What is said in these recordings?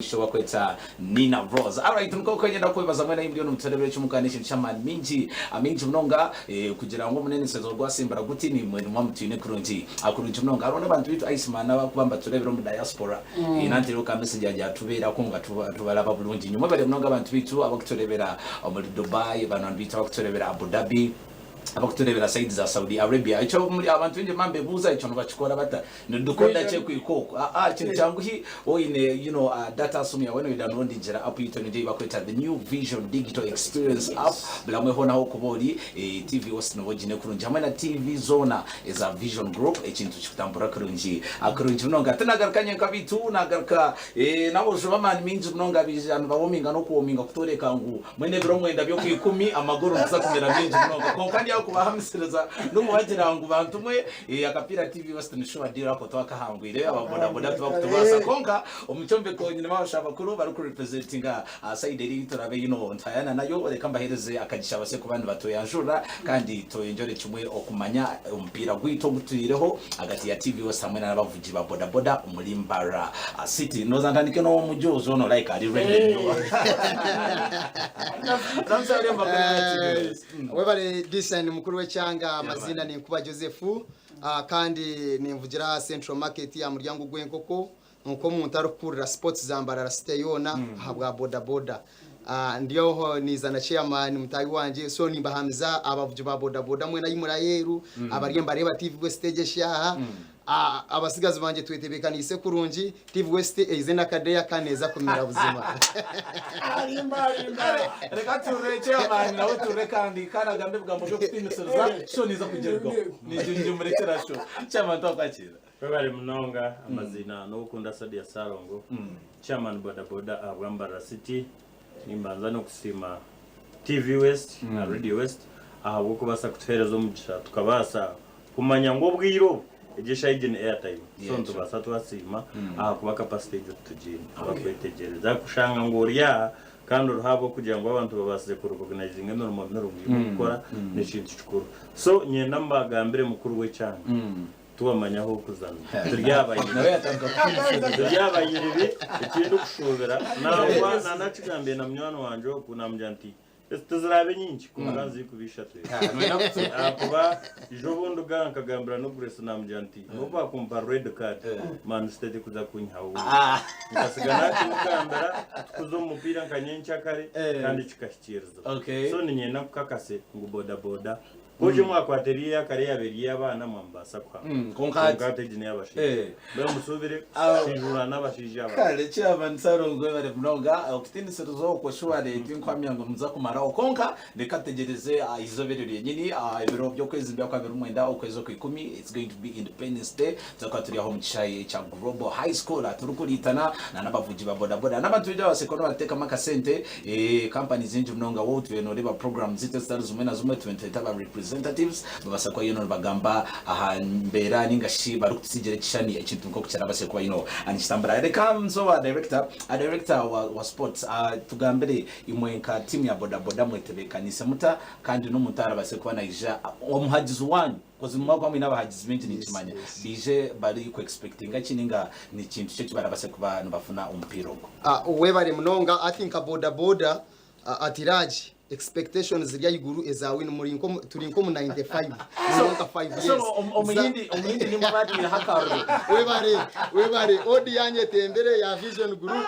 Ishe wakwetsa Nina Rose. Alright, nk'oku nyenda kwebaza mwena ahi muri nimutureebera ekyo muka n'ekintu ky'amaani mingi mingi munonga eh, kugira ngu omunenesezo gwasimbura guti nimwe nimwa mutwine kurungi ah, kurungi munonga. Hariho n'abantu baitu Iceman abakuba nibatureebera omu diaspora eh, nantereho ka message yangye yatubeerako nga tuba tubaraba bulungi. Nimwe mwebare munonga abantu baitu abakutureebera omuri Dubai, banywani baitu abakutureebera Abu Dhabi, abakutureebera side za Saudi Arabia. Ekyo muri abantu baingi nimba mbebuuza ekyo nibakikora bata? Nidukonda ki ekwika oku? Aa kintu kyanguhi oine you know data simu yawe noyidawunilodingira app yitu enu ei bakweta the new vision digital experience app buri hamwe hoona ahu okuba ori TV West noba ogiine kurungi hamwe na TV zoona eza vision group ekintu kikutambura kurungi kurungi munonga. Tinagaruka nyenka beitu nagaruka n'aboojo b'amaani maingi munonga baija nibawominga n'okuwominga kutworeka ngu Mbwenu ebiro mwenda by'okwikumi amaguru nikuza kumera maingi munonga. Kwonka ndi aho kubahamisiriza n'okubagira ngu bantu mwe, akapiira TV West ni sure deal ako twakahangwire, aba bodaboda tibakutubaasa. Kwonka omu kyombeko nyinemu abashaho bakuru barikurepresentinga side eri ei turabe ino ntayana nayo, reka mbaheereze akagisha baase kuba nibatweyanjurira kandi tweyongyere kimwe okumanya omupiira gwaitu ogutwireho ahagati ya TV West hamwe n'abavugi ba bodaboda omuri Mbarara City. Ndowooza ntandike n'ow'omujoozi onu like ari ready nnyo. Ramusa Rurembo kuri TV West. Webale Disan mukuru w'ekyanga amaziina ni Nkuba Joseph kandi ninvugira Central Market aha muryango gw'enkoko nk'omuntu arikukurira sports za Mbarara City yoona ahabwa boda boda. Ndi aho niiza na chairman mutaahi wangye so nimbahamiza abavugi ba boda boda mwena ahi muri aheeru abariyo nibareeba TV West egi eshaaha Abasigazi bangye twetebekaniise kurungi, TV West eize nakadeya kandi neeza kumira buzima. Kare reka turire chairman nawe turire kandi kandi agambe ebigambo by'okutiinisiriza sho niiza kugirugaho. Niinye ngimurekyera sho. Chairman twakwakira. Webare munonga amaziina n'owokunda Sadia Ssalongo chairman boda boda ahabwa Mbarara City nimbanza n'okusiima TV West na Radio West ahabw'okubaasa kutuheereza omugisha tukabaasa kumanya ngu obwire obu egyo eshaaha egyo ni airtime so nitubaasa twasiima ahakuba capacity egyo titugiine abakwetegyereza kushanga ngu ori aha kandi oriho ahabw'okugira ngu abantu babaasize ku recognizinga emirimo mirungi ei orikukora n'ekintu kikuru so nyenda mbagambire mukuru w'ekyanga tiwamanya ahu orikuza turi Nawe yatandika kutiinisiriza. Turi abayiribi ekindikushuubira nangwa nanakigambire na munywani wangye ogu namugira nti Ezi tiziraabe nyingi kwonka nizikuba ishatu ezi. Ahakuba ijo obu nduga nkagambira n'Grace naamugira nti n'obu baakumpa red card, Man City terikuza kunyihaho win. Nkasiga naakimugambira tukuza omu mupiira nka nyenkyakare kandi kikahikiiriza. So niinyenda nkukakase ngu boda boda Ku ogye mwakwata eri eyakare eyaba eri ey'abaana mwamubaasa kuhama. Kwonka hati. Kwonka hati egi n'ey'abashaija. Mbwenu musuubire kushinjurana n'abashaija aba. Kare Chairman Ssalongo webare munonga okutiinisiriza okwo surely tinkuhamya ngu nimuza kumaraho kwonka reka tutegyereze eizooba eryo ryenyini ebiro by'okwezi nibyakwa 29 okwezi okwikumi it's going to be Independence Day tuza kuba turi aho omu kishaayi ekya Global High School turikuriitana na n'abavugi ba bodaboda n'abantu baingi ababaasize kuba nibateekamu akasente Company zingi munonga waaba otwire noreeba program zitu ezitari zimwe na zimwe tube nitweta aba representatives babaasa kuba yoona nibagamba aha mbeera ninga shi barikututsigira ekishushani ekintu nkoku kirabase kuba you know nikitambura. Reka nze owa director, director wa wa sports tugambire imwe nka team ya boda boda mwetebekaniise muta kandi nomuntu arabase kuba naija omuhagizi wanyu Coz mwakuba mwine abahagizi baingi ninkimanya baije bari ku expectinga ki ninga ni kintu ki ekibarabase kuba nibafuna omupiira ogu. Webare munonga hati nka boda boda at large expectations ziri ahiguru eza win muri nko turi nko omu 95 muri nka 5 years So omuhindi omuhindi nimwe bateireho akaruru. Webare webare odi yanyu etembere ya vision group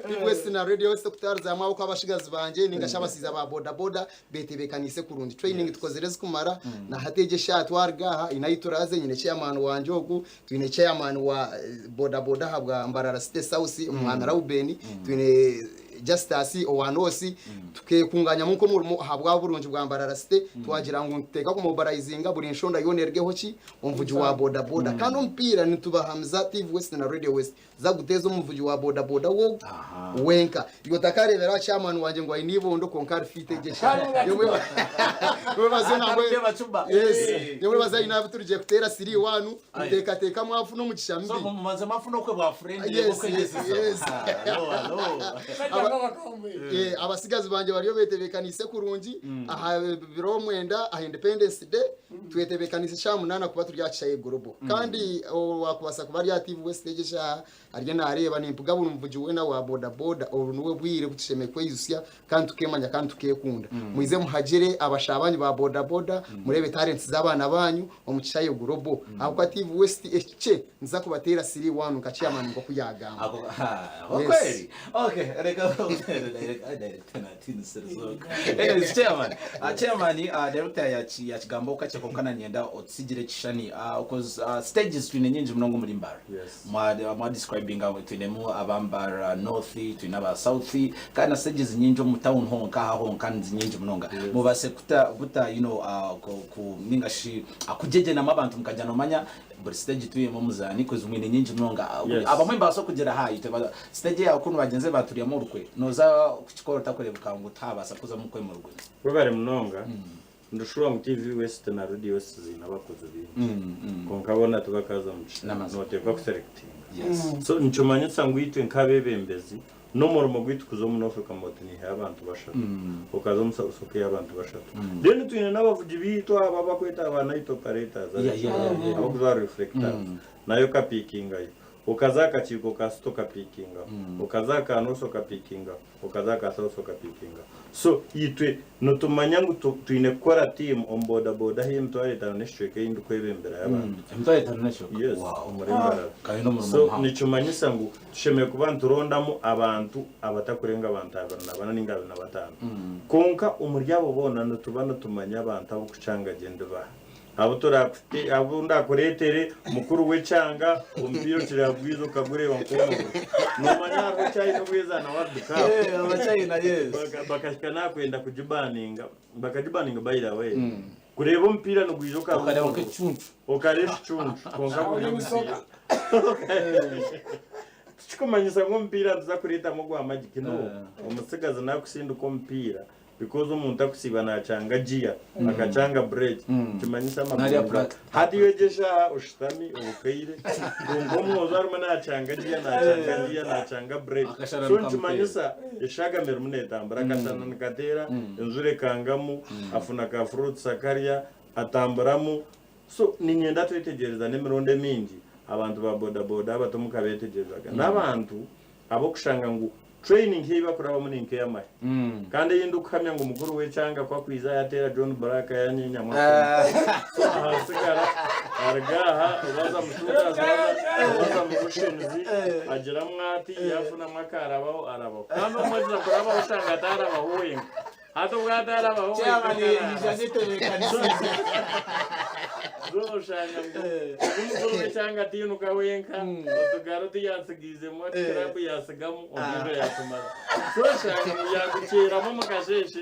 TV West na Radio West kutarizamu ahabw'okuba abashigazi bangye ningashi abasiiza ba boda boda Betebeekaniise kurungi. Training tukozire ezikumara na hati egi eshaaha twaruga aha haine ahu turaaze nyine chairman wangye ogu, twine chairman wa boda boda ahabwa Mbarara City South Omwami Rauben, twine Justus owa North, tukekunganyamu nk'omurimo ahabwa burungi bwa Mbarara City twagira ngu nituteeka kumobilizinga buri nshonda yoona erugeho ki? Omuvugi wa boda boda. Kandi omupiira nitubahamiza TV West na Radio West Za kuteeza omuvugi wa bodaboda wogu wenka. Iwe otakareebera aha chairman wangye ngu aine eibondo kwonka ari fit egyo eshaaha. Yomwebaze nangwa Yes. Yomwebaze aine abu turugire kuteera siri wanu muteekateeka mwafuna omugisha So mubi. mubanze mwafuna okwe bwa friend Yes, okwegyesesa. yes, yes. Hello, hello. Eh, abasigazi bangye bariyo betebeekaniise kurungi aha biro mwenda aha Independence Day twetebeekaniise shaaha munaana kuba turi aha kishaayi Global kandi owakubaasa kuba ari aha TV West egi eshaaha ariyo naareeba nimpuga buri muvugi weena wa boda boda obu nibwo bwire obu tushemereire kweijutsya kandi tukeemanya kandi tukeekunda mwize muhagire abashaha banyu ba boda boda mureebe talents z'abaana banyu omu kishaayi Global ahabw'okuba TV West ekikye niza kubateera siri wanu nka chairman nk'oku yaagamba. Ako ha, Yes. kweli. Okay, reka reka director natinisiriza. Anyways, chairman, chairman, director yaki yakigamba okakye konka nanyenda otusigire ekishushani cause stages twine nyingi munonga omuri Mbarara. Yes. Mwa mwa describinga twinemu aba Mbarara North, twine aba South, kandi na stages nyingi omu town honka aha honka ni nyingi munonga. Mubase kuta buta you know ku, ku ninga shi kugyegenamu abantu mukagira nomanya Buri stage twihemu omuzaani coz mwine nyingi munonga. Yes. Abamwe nibabaasa kugira ha itwe ba stage yaawe kunu bagyenzi baturyamu orukwe nooza kukikora otakureebeka ngu taabaasa kuzamu kwemurugwe. Webare munonga. Ndushuwa ngu TV West na Radio West ziine abakozi baingi. Kwonka boona tibakaaza omu kishushani. N'amazima. Nooteekwa kuselectinga. Yes. So nikimanyisa ngu itwe nk'abeebembezi N'omurimo gwaitu kuza omu North okamba oti niihayo abantu bashatu, okaza omu South okaiha abantu bashatu. Then twine n'abavugi baitu abo abakweta ba night operators abakujwara reflectors, nayo okapiikingayo. Okaza aha kakiiko ka City okapiikingaho, okaza aha ka North okapiikingaho, okaza aha ka South okapiikingaho. So itwe nitumanya ngu twine kukora tiimu omu bodaboda ahu emitwaro etaano n'ekicweka ei ndikwebemberayo abantu. Emitwaro etaano n'ekicweka? Yes, Wow. omuri Mbarara. Kandi n'omurimo So muhango. nikimanyisa ngu Tushemereire kuba niturondamu abantu abatakurenga abantu 24 ninga 25. Kwonka omuri abo boona nituba nitumanya abantu abu kucanga gye ndibaha. Abu turakute, abu ndakureetere mukuru w'ekyanga, omupiira okireba gwiza okagureeba nk'omuriro. Noomanya hariho China obu ezaana World Cup. Eh, abachina, yes. Baka, bakahika n'aha kwenda kugibaninga, bakagibaninga by the way. Kureeba omupiira nigwija Okareeba okareba omuriro. nk'ekicuncu. Okareeba ekicuncu kwonka guri omupiira. Tikikumanyisa ngu omupiira nituza kureetamu ogwa magic no. Omutsigazi nakusindika omupiira because omuntu akusiiba nacanga giya akacanga brake nikimanyisa Narya amaguru practice. hati iwe egyo eshaaha oshutami obukaire kwonka omwojo arimu nacanga giya nacanga giya nacanga brake Akashana so nikamutera. nikimanyisa eshagama erimu netambura akashana nikateera enjura ekangamu afuna ka fruits akarya atamburamu So niinyenda twetegyerezane emirundi emingi abantu ba boda boda abato mukabeetegyereza n'abantu ab'okushanga ngu training ei bakurabamu ni nk'ey'amahe kandi ei ndikuhamya ngu mukuru w'ekyanga ku akwiza yateera John Black yanyenyamu akoma so ahasigara aruga aha oba aza mu Shooters oba aza mu Oceans agiramu ati yafunamu akarabaho arabaho kandi omwe agiza kurabaho oshanga atarabaho wenka. Hati obwo atarabaho Chairman wenka yija n'etebeekanisize. Oshanga ngu ogu mukuru w'ekyanga tiinuka wenka, otugaro tiyatsigaizemu, ati club yaatsigamu, ondiijo yaatumara. So oshanga ngu yaagukyeramu omu kasheeshe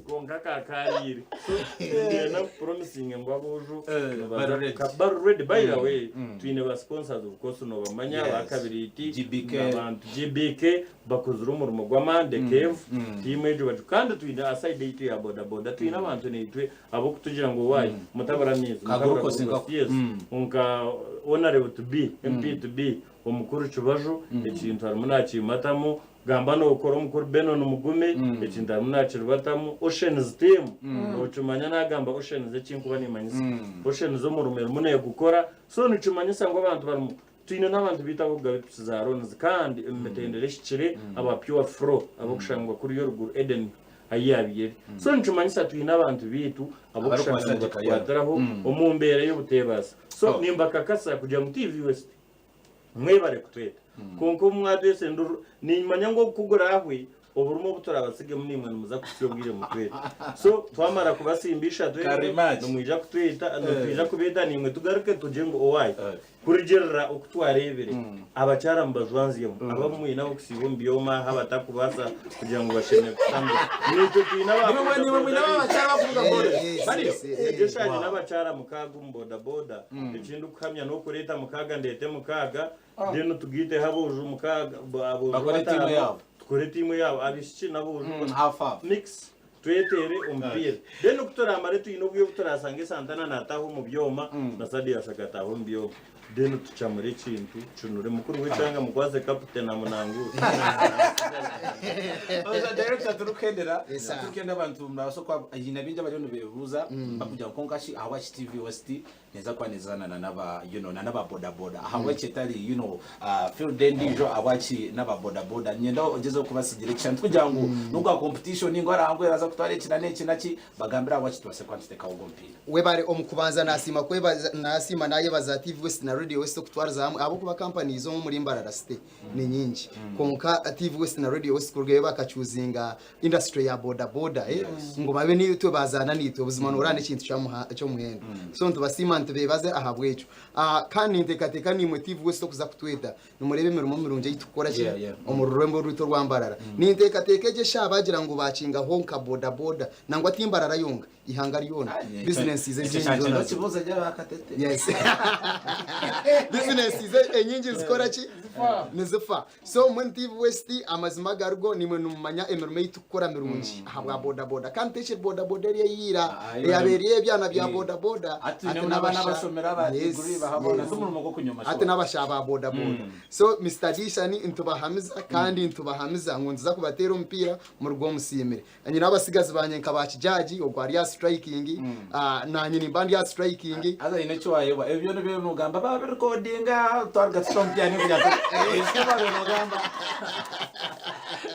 kwonka kaakaariire. So niinyenda nkupromisinge ngu aboojo nibaza Bari ready. bari ready. By the way, twine ba sponsors of course noobamanya, Yes. ba Kabiriiti, GBK. abantu GBK. Bakozire omurimo gw'amaani the cave tiimu egyo bati kandi twine aside yaitu ya boda boda twine abantu naitwe ab'okutugira ngu owaayi mutabura amaizi Ka mutabura glucose glucose nka yes nka honorable to be MP to be omukuru Kibaju ekintu arimu nakimatamu gamba nokora omukuru Benon Mugume ekintu arimu nakiribatamu Oceans team nokimanya nagamba Oceans ekinkuba nimanyisa Oceans omurimo erimu negukora so nikimanyisa ngu abantu barimu Twine n'abantu baitu ab'okugaba epiki za loans kandi omu mitendera ehikire aba pure flow ab'okushangwa kuriya oruguru Eden ahi yaabaire eri. So nikimanyisa twine abantu baitu ab'okushanga Abarikubaasa nibatukwatiraho omu mbeera y'obuteebaasa. So Oh. nimbakakasa kugira ngu TV West mwebare kutweta. Kwonka obu mwatwesa enduru niimanya ngu oku guraahwe Oburuma obu turabatsigemu naimwe nimuza kuhitsya obwire mutwete. So twamara kubatsimbisha twembi Karimaki. nimwija kutweta nitwija kubeeta naimwe tugaruke tugye ngu owaaye Okay. kurugiirira oku twareebire abakyara mubajwanzyemu abamwe mwine ab'okusiiba omu byoma aha abatakubaasa kugira ngu bashemerere kutambura. Naitwe twine aba Nimwe nimwe mwine bodaboda abakyara abakuvuga boda. Yes, Bariyo. yes, yes. Egyo eshaaha nyine abakyara mukaaga omu bodaboda ekindikuhamya n'okureeta mukaaga ndeete mukaaga Then tugaiteho aboojo mukaaga, aboojo Bakore tiimu bataano, yaabo. tukore tiimu yaabo, abaishiki n'aboojo Half half. mix tweteere omupiira. Then ku turaamare twine obwire obu turaashange Santana naataaha omu byoma na Sadius akataaha omu byoma. Then tucamure ekintu kinure. Mukuru w'ekyanga mukwase kaputeni amunanguure. Oza director turikuhendera Yes, sir. turikuhenda abantu murabasa kuba haine bingi abariyo nibebuuza bakugira ngu kwonka shi ahabwaki TV West neza kuba nezaana na naba you know na naba boda boda ahabwaki etari you know field endiijo ahabwaki naba boda boda niinyenda ogyezeho kubasigira ekishushani tikugira ngu nogwa competition ngu arangwa eraza kutwara eki na n'eki naki bagambire ahabwaki tubaase kuba nituteekaho ogwo omupiira. Webare omu kubanza nasiima kwebaza nasiima nayebaza TV West na Radio West okutwariza hamwe ahabw'okuba companies omu omuri Mbarara City ni nyingi kwonka TV West na Radio West kurugayo bakachuzinga industry ya boda boda eh, ngu babe nitwe bazaana nitwe buzima noraba n'ekintu kyamuha- ky'omuhendo so nitubasiima nitubebaza ahabw'ekyo Ah, kandi ninteekateeka naimwe TV West okuza kutweta Nimureeba emirimo mirungi ei turikukora ki omu rurembo rwaitu orwa Mbarara. Ninteekateeka egyo eshaaha baagira ngu baakingaho nka bodaboda nangwa ti Mbarara yonka, eihanga ryona. Bizinensi ze ezindi zoona zi- Yes. Bizinensi ze enyingi nizikora ki? Nizifa. So mbwenu TV West amazima agarigo naimwe nimumanya emirimo ei turikukora mirungi ahabwa bodaboda. Kandi tekiri bodaboda eri eya ira eyabaire eri ey'ebyana bya bodaboda. Hati twine n'abaana abashomire aba degree bahabona si omurimo gw'okunyoma Hati n'abasha ba bodaboda. So Mister Dishani nitubahamiza kandi nitubahamiza ngu nituza kubateera omupiira muruge omusiimire. Nyine abasigazi bangye nka ba Kijaagi ogwo ari aha striking, naanye nimba ndi aha striking. Haza haine eki waayebwa ebi byona ebi nogamba baabirikodinga twaruga tuta omupiira nikugira ngu eki nogamba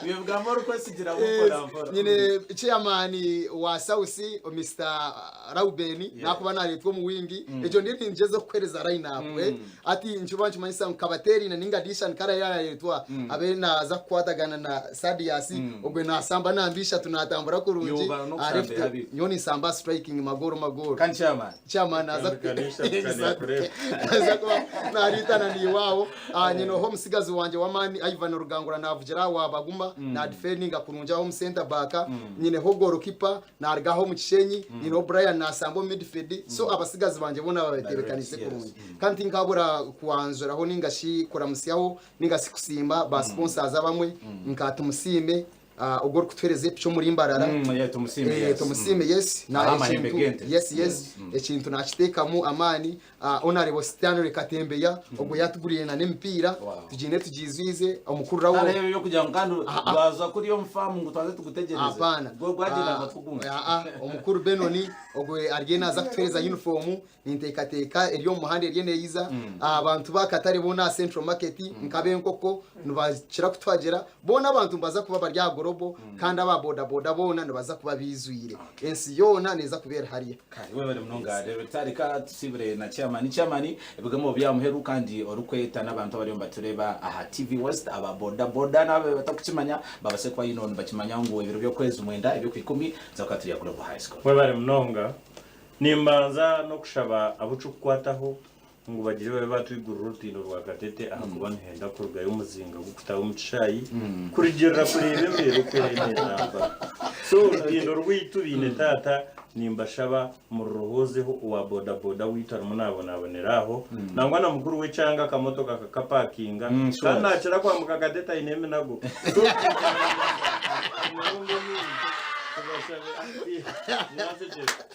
ebigambo orikwesigira mpora mpora. Nyine chairman wa South Mister Rauben nakuba naretwa omu wingi egyo ndiyo ningyezaho kukuhereza line up eh. Hati nikiba nikimanyisa ngu Kabaterine ninga Dishan kare yaretwa abe naza kukwatagana na Sadius ogwe nasamba namba ishatu natambura kurungi Yoba aha left n'okusamba ehabi. nyowe ninsamba striking magoro magoro Kandi chairman. Chairman naza Kandika n'eshatu kane kureba. naza kuba naritana niiwe aho. Ah, nyine oho omusigazi wangye w'amaani Ivan Rugangura navugira aha wa Baguma na defendinga kurungi aho omu center back. Nyineho goalkeeper Naruga aho omu Kishenyi, nyineho Brian naashamba omu midfield, so abatsigazi bangye boona babetebeekaniise kurungi. Kandi tinkabura kwanjuraho nainga shi kuramutsyaho nainga shi kusiima ba sponsors abamwe nka Tumusiime ogwo orikutuheereza epiki omuri Mbarara. Yeah, Tumusiime, yes. Tumusiime, yes. Na Aha amahembe ekintu, g'ente. yes, yes. Ekintu nakiteekamu amaani. Honourable Stanley Katembeya ogwo yatuguriire na n'emipiira Wow. tugiine tugiizwize omukuru rawo Hariho ebyo kugira ngu kandi gwaza kuriya omu faamu ngu twanze tugutegereze. Hapana. Gwo gwagyenda Ah, ngu tugume. ah, ah, omukuru Benoni ogwo ariyo naaza kutuheereza uniform ninteekateeka eri omu muhanda eriyo neyiza abantu b'akatare boona aha Central Market nk'ab'enkoko nibakira kutuhagira boona abantu nibaza kuba bari aha Global kandi aba boda boda boona nibaza kuba biizwire ensi yoona neeza kuba eri hariya. Kare webale munonga Director reka tusibire na chairman. Chairman ebigambo bya muheru kandi orikweta n'abantu abariyo nibatureba aha TV West aba boda boda n'abo abatakukimanya babase kuba you know nibakimanya ngu ebiro by'okwezi mwenda eby'okwikumi tuza kuba turi aha Global High School. Webale munonga. Nimbanza n'okushaba abu kikukwataho ngu bagire babe baatwigurira orutindo rwa Katete ahakuba nihenda kurugayo omuzinga gw'okutaaha omu kishaayi kurugirira kureeba embeera oku eriyo neetambura. So orutindo rwaitu baine taata nimbashaba mururohoozeho owa boda boda waitu arimu naabonabonera aho nangwa na mukuru w'ekyanga akamotoka akakapakinga kandi naakira kwambuka Katete aine eminago. So emirundi emingi tubashabe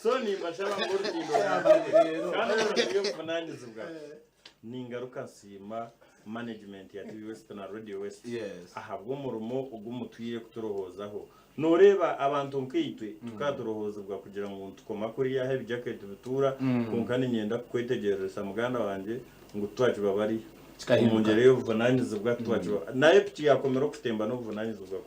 So nimbashaba ngu orutindo rwangye kandi orutindo rw'obuvunanizibwa ningaruka nsiima management ya TV West na Radio West Yes. ahabw'omurimo ogu mutwire kuturohoozaho. Nooreeba abantu nkaitwe tukaba turohoozibwa kugira ngu nitukoma kuriya ahu ebijaketi bituura kwonka niinyenda kukwetegyereresa muganda wangye ngu twakiba bariya. Kikahinduka. Omu ngyera y'obuvunanizibwa twakiba nayo epiki yakomera okutemba n'obuvunanizibwa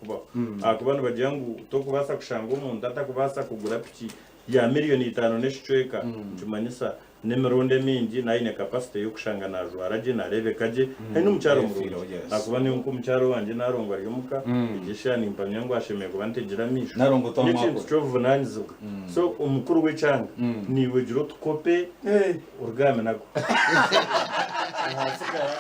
kubaho ahakuba nibagira ngu tokubaasa kushanga omuntu atakubaasa kugura piki ya miriyoni itaano n'ekicweka nikimanyisa n'emirundi emingi naaba aine capacity y'okushanga naajwara gye naareebeka gye aine omukyara omurungi ahakuba nyowe nk'omukyara owangye Narongo ari omuka egyo eshaaha nimpamya ngu ashemereire kuba ntegire amaisho n'ekintu ky'obuvunanizibwa so omukuru w'ekyanga naiwe gira otukope Orugame nagwo. Ahasigara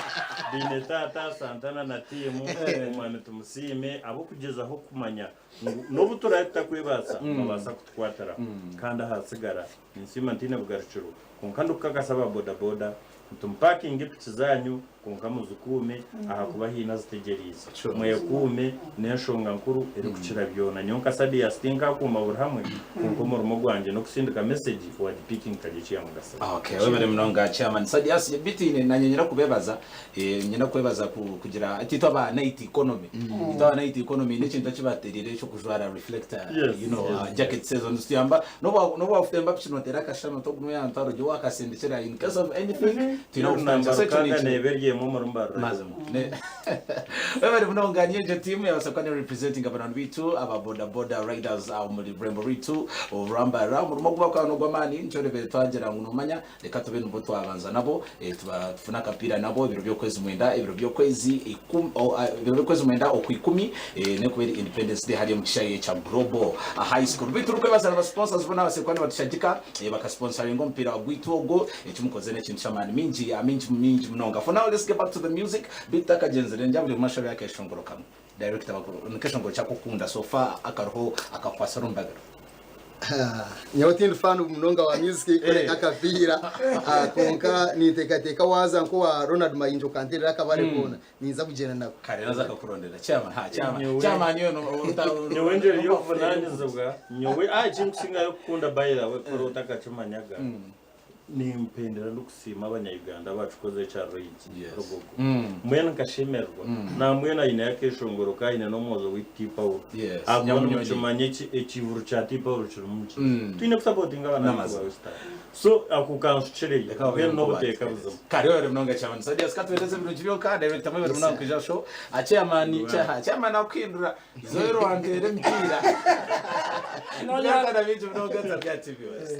baine taata Santana na tiimu omwami Tumusiime ab'okugyezaho kumanya ngu n'obu turaabe tutakwebaasa babaasa kutukwatiraho. Kandi ahasigara ninsiima ntaine bugarukiro kwonka ndikukakasa aba bodaboda Muti mupakinge epiki zaanyu kwonka muzikuume ahakuba haine azitegyereize. Mwekuume n'enshonga nkuru erikukira byona. Nyowe nka Sadius tinkakuuma buri hamwe kwonka omurimo gwangye n'okusindika mesegi wagipikinga ekagira eki yamugasira. Okay, webale munonga Chairman Sadius. Bitu nanye nyine kubebaza, nyine kwebaza kugira ati itwe aba night economy. Itwe aba night economy n'ekintu ekibaterire eky'okujwara reflector, jackets ezo nizituyamba N'obu wakutemba piki noteera akashushani oti ogu n'oyantwara ori owakasindikira in case of anything twine Namba ahu kutandikira. So ekyo rukaaga ni neeba eri emwe omuri Mbarara. Mazima. Webale munonga niyo egyo tiimu yabaasa kuba ne representinga banywani baitu aba boda boda riders omuri rurembo rwaitu orwa Mbarara. Omurimo ogu barikukora n'ogw'amaani nikyo oreebire twagira ngu nomanya reka tube nibo twabanza nabo tuba tufune akapiira nabo ebiro by'okwezi mwenda ebiro by'okwezi ikum ebiro by'okwezi mwenda okwikumi n'ekuba eri Independence Day hariya omu kishaayi ekya Global High School. Beitu turikwebaza na ba sponsors boona ababaasize kuba nibatushagika bakasponsaringa omupiira gwaitu ogwo. Eki mukozire n'ekintu ky'amaani maingi maingi maingi munonga. For now let's get back to the music. Beitu tutakagyenzire ngira buri omwe ashabe akeshongoro kamwe. Director nikeshongoro ki akukunda so far akariho akakukwatsire omu babiro? Nyowe tindi fan munonga wa music kureka akapiira kwonka ninteekateeka waaza nk'owa Ronald Mayinja okanteerera akabare koona ninza kugyenda nako. Kare naza akakurondera chairman ha chairman Nyowe- chairman yono Nyowe engyeri y'obuvunanizibwa nyowe ekinkusingayo kukunda by the way kora otakakimanyaga Nimpendera ndikusiima abanya-Uganda abakikoze ekya Rage Rugogo. Mbwenu nkashemererwa. Nambwenu aineyo akeshongoro ku aine n'omwojo waitu T-Paul. Ahakuba nimukimanya ekivuru kya T-Paul kirimu ki. Twine kusapotinga abaana baitu ba Western. So ako kanshukireyo. Mbwenu n'obuteeka buzima. Kare webare munonga chairman Sadius katuhereze ebirungi byonka director mwebare munonga kwija aha show. Chairman chairman akuhindura Zoe Rwanteera emipiira. Byakana bingi munonga Nsabya TV West.